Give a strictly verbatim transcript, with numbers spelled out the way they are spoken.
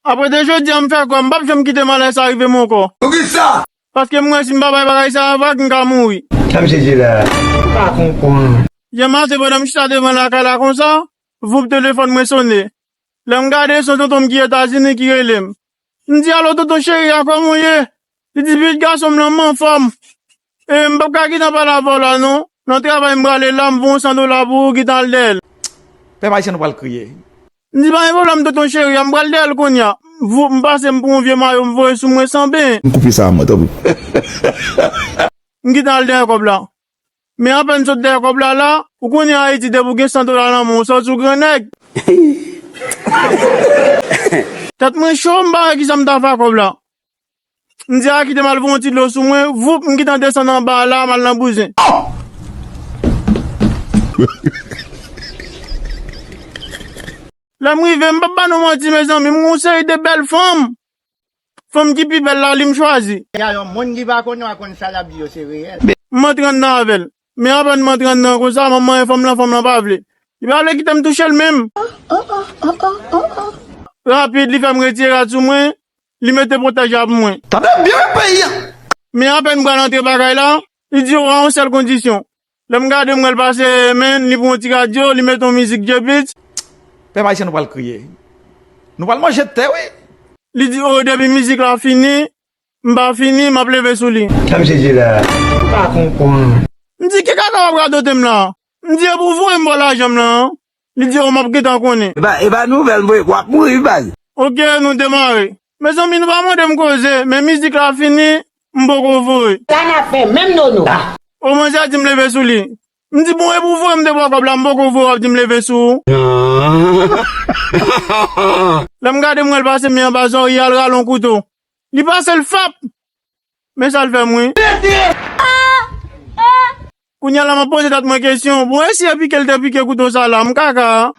Apre de jodi a, m fè kwè m p ap janm kite malè sa rive m ankò. Poukisa? Paske m wè si m pa bay bagay sa a vag, m ka mouri. Sa misye di la? M pa konprann. Yè maten, pandan m chita devan lakay la konsa, voup, telefòn mwen sonnen. Lè m gade, se yon tonton m ki Etazini ki rele m. M di, "Alo, tonton cheri a, kòman w ye?" Li di, "Pitit gason m lan, m anfòm. E m p ap ka gentan pale avè w la, non. Nan travay m prale la, m voye yon san dola pou ou, gentan al dèyè l." Pèp ayisyen, nou pral kriye. M di, "Pa gen pwoblèm, tonton cheri a, m pral dèyè l kounye a." Voup, m pase, m pran yon vye mayo, m voye sou mwen san benyen. M koupe sa a, mwen, tanpri. M gentan al dèyè kòb la. Men apèn sot dèyè kòb la la, ou konnen Ayiti, depi w gen san dola nan men w, w sòti w grannèg. Tèt mwen cho, m pa wè kisa m ta fè ak kòb la. M di, "A, kite m al voye yon ti dlo sou mwen," voup, m gentan desann anba a la, m al nan bouzen. Lè m rive, m p ap ba nou manti, mezanmi, m gen yon seri de bèl fanm. Fanm ki pi bèl la, li m chwazi. Gade yon moun ki pa konnen w a konn sa l ap di yo se reyèl. M antre anndan avè l. Men apèn m antre anndan konsa, manman fanm lan, fanm lan pa vle. Li pa vle kite m touche l menm. Rapid, li fè m retire rad sou mwen, li mete pwotèj la pou mwen. Tande byen wi peyi a. Men apèn m pral antre bagay la, li di, "O, a yon sèl kondisyon." Lè m gade, m wè l pase men, li pran yon ti radyo, li mete yon mizik J-Beatz. Pèp ayisyen, nou pral kriye. Nou pral manje tè, wi. Li di, "O, depi mizik la fini, m pa fini, m ap leve sou li." Sa misye di la? M pa konprann. M di, "Ki kaka w ap radote m la?" M di, "E pou voye m ba w lajan m lan an." Li di, "O, m ap gentan konnen." E pa, e pa nouvèl, m voye, w ap mouri, wi, baz. Oke, nou demare. Mezanmi, nou pa mande m koze, men mizik la fini, m poko voye. Sa n ap fè menm, Nono? O, manzè di m leve sou li. M di, "Bon, e pou voye m de bò kòb la, m poko voye, w ap di m leve sou ou." Lè m gade, m wè l pase men anba zòrye a, l rale yon kouto. Li pase l fap. Men sa l fè m, wi. Kounye a la, m ap poze tèt mwen kesyon. Bon, e si e pike l te pike kouto sa la, m kaka a?